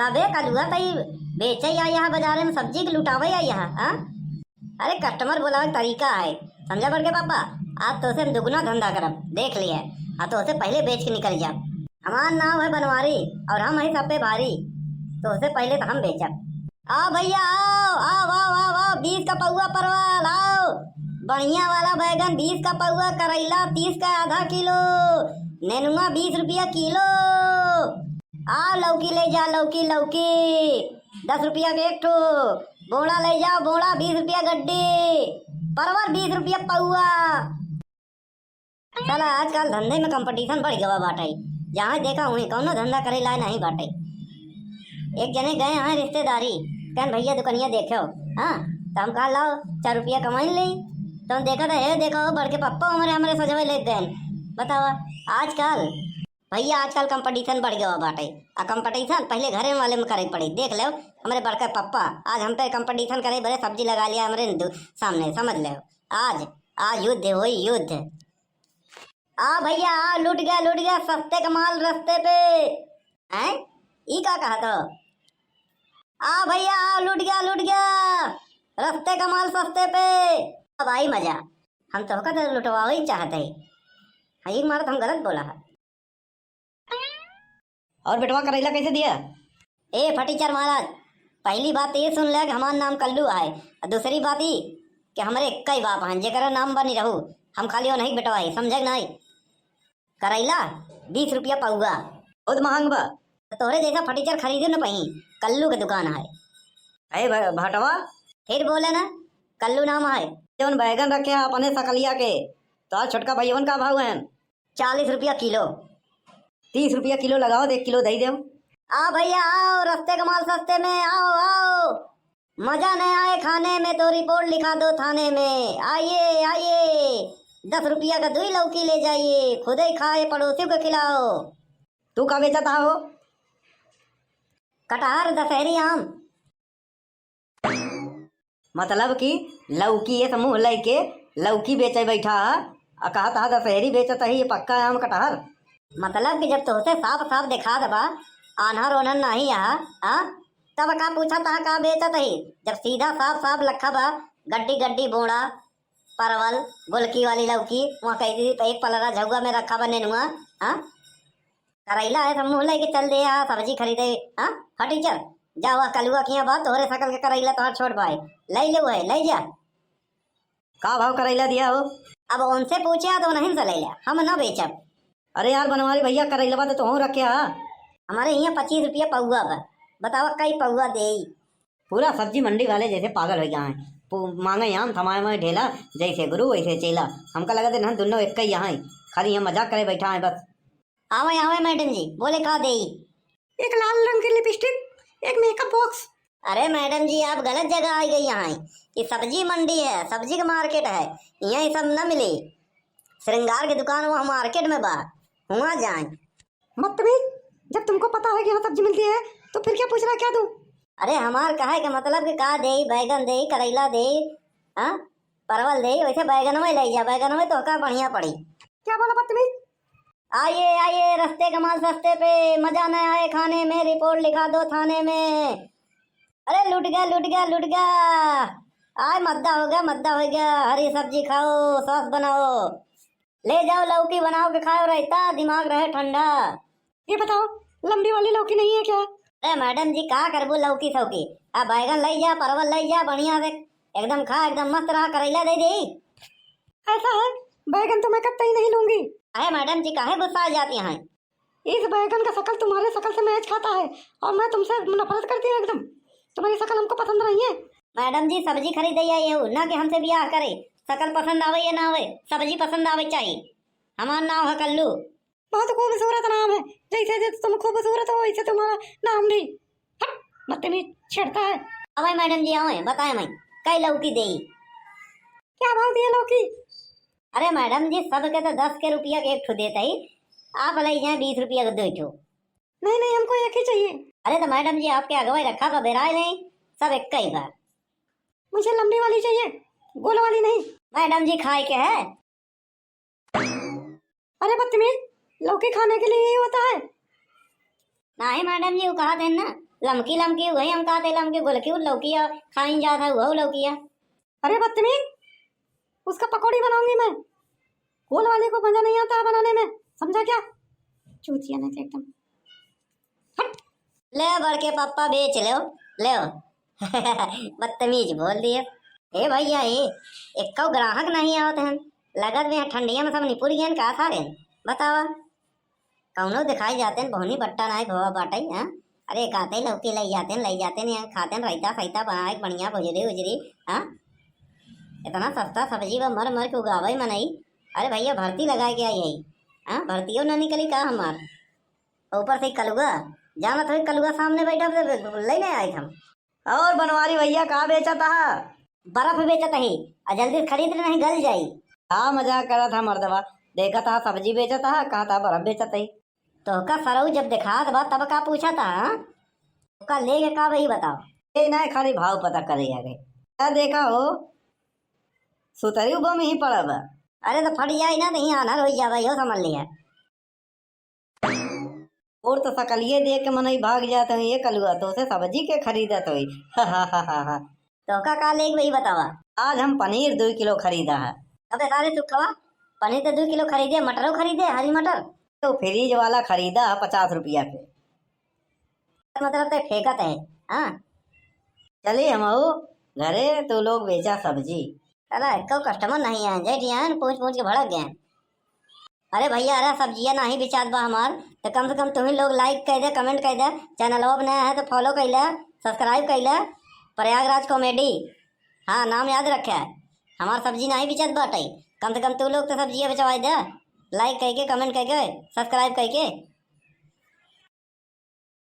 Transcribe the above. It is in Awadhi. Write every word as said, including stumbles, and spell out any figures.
अबे कलुआ, तई बेचे या यहाँ बाजारे में सब्जी के लुटावे या यहाँ, हाँ? अरे, customer बोलावे के तरीका है, समझा बड़के पापा? आज तोसे हम दुगुना धंधा करब, देख लिए। आ तोसे पहिले बेच के निकल जाब। हमार नाम है बनवारी और हम है सब पे भारी, तोसे पहिले तो हम बेचब। आओ भैया, आओ, आओ, आओ, आओ, आओ, बीस का पौवा परवल, आओ, बढ़िया वाला बैगन बीस का पौवा, करैला तीस का आधा किलो, नेनुआ बीस रुपया किलो। आओ, लौकी ले जा, लौकी, लौकी दस रुपया के एक ठो, बोड़ा ले जाओ, बोड़ा बीस रुपया गड्डी, परवल बीस रुपया पौवा। साला आजकल धंधे में competition बढ़ गवा बाटे, जहाँ देखा वहीं कौनो धंधा करे लाए नहीं बाटे। एक जने गए हैं रिश्तेदारी, कहन, "भैया दुकनिया देखो, हाँ?" तो हम कहा, "लाओ चार रुपया कमाई ले।" तो हम देखा था, हे देखो, बड़के पप्पा हमारे, हमारे सजवे ले गए। बतावा, आजकल भैया, आजकल competition बढ़ गवा बाटे। आ competition पहिले घरे वाले में करे पड़ी। देख लेव, हमरे बड़का पप्पा आज हम पे competition करे बरे सब्जी लगा लिया हमरे दु-, सामने, समझ लेव। आज, आज युद्ध होई, युद्ध। आ भैया, आ, लूट गया, लूट गया, सस्ते का माल रस्ते पे। हैं? ई का कहत हो? आ भैया, आ, लूट गया, लूट गया, रस्ते का माल सस्ते पे। अब आई मजा, हम तोहका तो लुटवावे ही चाहत है। हाँ, ई मारत हम गलत बोला है। और बेटवा, करैला कैसे दिया? ए फटीचर महाराज, पहली बात तो ये सुन ले कि हमार नाम कल्लू है, और दूसरी बात ई कि हमरे एक्का ही बाप हैं, जेकरा नाम बनी रहू, हम खाली वो नहीं बेटवा है, समझे कि नहीं? करैला बीस रुपया पौवा। बहुत महंग बा। तो तोहरे जैसा फटीचर खरीदे न पही, कल्लू के दुकान है। अरे भ-, भटवा। फिर बोले ना, कल्लू नाम है। जौन बैगन रखे हैं अपने सकलिया के, तो आज छोटका भैया का भाव है? चालीस रुपया किलो। तीस रुपया किलो लगाओ, तो एक किलो दे दो। आओ भैया, आओ, रस्ते का माल सस्ते में, आओ, आओ। मजा न आए खाने में तो रिपोर्ट लिखा दो थाने में। आइए, आइए, दस रुपया का दुई लौकी ले जाइए, खुदे खाए, पड़ोसियों को खिलाओ। तू का बेचत हो? कटहर, दशहरी आम। मतलब कि लौकी, ये समूह लइके लौकी बेचे बैठा है, आ कहत है दशहरी बेचत है, ये पक्का आम कटहर। मतलब कि जब तोहसे साफ साफ दिखा दबा, आन्हर ओन्हर नहीं है, हाँ? तब का पूछत है का बेचत है, जब सीधा साफ साफ लखा बा, गड्डी गड्डी बोड़ा, परवल, गोलकी वाली लौकी, वहाँ कह दी एक पलरा झउआ में रखा बा नेनुआ, हाँ? करैला है, सब मुँह लेके चल दे, हाँ, सब्जी खरीदे, हाँ? फटीचर, जा वह कलुआ किया बा, तोहरे सकल के करैला तोहर छोट भाई, ले ले, वह ले जा। का भाव करैला दिया हो? अब उनसे पूछे तो नहीं से ले ले, हम ना बेचब। अरे यार बनवारी भैया, करैलवा तो तोहू रखे हा। हमारे यहाँ पच्चीस रुपया पौवा बा, बतावा कई पौवा देई? पूरा सब्जी मंडी वाले जैसे पागल हो गया है, पू-, मांगे आम थमाए माए ढेला, जैसे गुरु वैसे चेला। हमका लगा देना दोनों एक ही यहाँ है, खाली यहाँ मजाक करे बैठा है बस। आवे आवे मैडम जी, बोले का देई? एक लाल रंग की लिपस्टिक, एक मेकअप बॉक्स। अरे मैडम जी, आप गलत जगह आ गई यहाँ। ये सब्जी मंडी है, सब्जी का मार्केट है, यहाँ ये सब न मिले। श्रृंगार की दुकान वहाँ मार्केट में बा, हुआ जाए। बदतमीज, जब तुमको पता है कि यहाँ सब्जी मिलती है तो फिर क्या पूछ रहा, क्या दूँ? अरे हमार कहे के मतलब कि का देई, बैगन देई, करैला देई, हाँ, परवल देई, वैसे बैगन में ले जा, बैगन में तो का बढ़िया पड़ी। क्या बोला बदतमीज? आइए, आइए, रस्ते का माल सस्ते पे, मजा न आए खाने में, रिपोर्ट लिखा दो थाने में। अरे लूट गया, लूट गया, लूट गया। आय मद्दा हो गया, मद्दा हो गया। हरी सब्जी खाओ, सॉस बनाओ। ले जाओ लौकी बनाओ के खाओ रायता, दिमाग रहे ठंडा। ये बताओ, लंबी वाली लौकी नहीं है क्या? अरे मैडम जी, का करबो लौकी सौकी? आ बैगन ले जा, परवल ले जा, बढ़िया से एकदम खा, एकदम मस्त रहा, करैला दे दे। ऐसा है, बैगन तो मैं कतई नहीं लूंगी। अरे मैडम जी, काहे गुस्सा जाती हैं? इस बैगन का शकल तुम्हारे शकल से मैच खाता है और मैं तुमसे नफरत करती हूँ एकदम। तुम्हारी शकल हमको पसंद नहीं है। मैडम जी, सब्जी खरीदे आई हूँ, ना कि हमसे ब्याह करे। शकल पसंद आवे या ना आवे, सब्जी पसंद आवे चाहिए। हमार नाम है कल्लू। बहुत खूबसूरत नाम है, जैसे जैसे तुम खूबसूरत हो वैसे तुम्हारा नाम भी। हट, बदतमीज छेड़ता है। अबे मैडम जी, आवे बताए मैं, कई लौकी देई? क्या भाव दिए लौकी? अरे मैडम जी, सबके तो दस के रुपया के एक ठो देत ही, आप ले जाए बीस रुपया के दो ठो। नहीं नहीं, हमको एक ही चाहिए। अरे तो मैडम जी, आपके अगवाई रखा बा, बेराए नहीं, सब एक ही बा। मुझे लंबी वाली चाहिए, गोल वाली नहीं। मैडम जी, खाए के है? अरे बदतमीज, लौकी खाने के लिए यही होता है? नहीं मैडम जी, वो कहा थे ना, लमकी लमकी वही हम कहते, लमकी गोलकी उ लौकी है, खाइन जात है वह लौकी है। अरे बदतमीज, उसका पकौड़ी बनाऊंगी मैं। गोल वाले को मजा नहीं आता है बनाने में, समझा क्या? चूतिया ना एकदम। हट। ले बड़के पप्पा, बेच लो, ले। बदतमीज बोल दिए। ए भैया, ए एक्को ग्राहक नहीं आवत हैं। लगत में ठंडिया में सब निपुर गए का सारे। बतावा, कौनो दिखाई जाते हैं, बहुनी बट्टा नाई भवा बाटे, हाँ? अरे, काते लौकी लई जाते हैं, लई जाते हैं, यहाँ खाते हैं, रायता सायता बनाए के बढ़िया, भुजरी उजरी, हाँ? इतना सस्ता सब्जी बा, मर मर के उगावे मनई। अरे भैया, भर्ती लगाए के आई है, हाँ? भर्तियों ना निकली का हमार? ऊपर से ही कलुआ, जानत हो कलुआ सामने बैठा, ले नहीं आए हम। और बनवारी भैया, का बेचत हा? बर्फ बेचत ही, आ जल्दी से खरीद ले, नहीं गल जाई। का मजाक करत हा मर्दवा? देखत हा सब्जी बेचत हा, कहत हा बर्फ बेचत ही। तोहका सरऊ जब देखात बा, तब का पूछत हा? तोहका लेके का बा, ई बताओ। ए, नहीं, खाली भाव पता करे आ गए। का देखा हो, सुतरी उबा में ही पड़ा बा। अरे, तो फट जाई ना, तो यहाँ आन्हर हो जावा, यो समझ लिया। और तो सकलिए देख के मनई भाग जात होई, "ये कलुआ, तोसे सब्जी के खरीदत होई।" तोहका का लेके बा, ई बतावा। आज हम पनीर दुई किलो खरीदा है। अबे सारे सुखवा, पनीर तो दुई किलो खरीदे, मटरो खरीदे, हरी मटर। तो फ्रिज वाला खरीदा है पचास रुपया के। मतलब ते फेंकत है, हाँ? चली हमहू घरे, तू लोग बेचा सब्जी। साला, एको कस्टमर नहीं आए, जेठ आए, पूछ पूछ के भड़क गए। अरे भैया, अरे सब्जिया नाही बिचात बा हमार, तो कम से कम तुही लोग like कइ दे, comment कइ दे, चैनलवा पे नया है तो follow कइ ले, subscribe कइ ले, प्रयागराज कॉमेडी, हाँ, नाम याद रखे। हमार सब्जी नाही बिचात बाटे, कम से कम तू लोग तो सब्जिया बिचवाई दे, like कइके, comment कइके, subscribe कइके।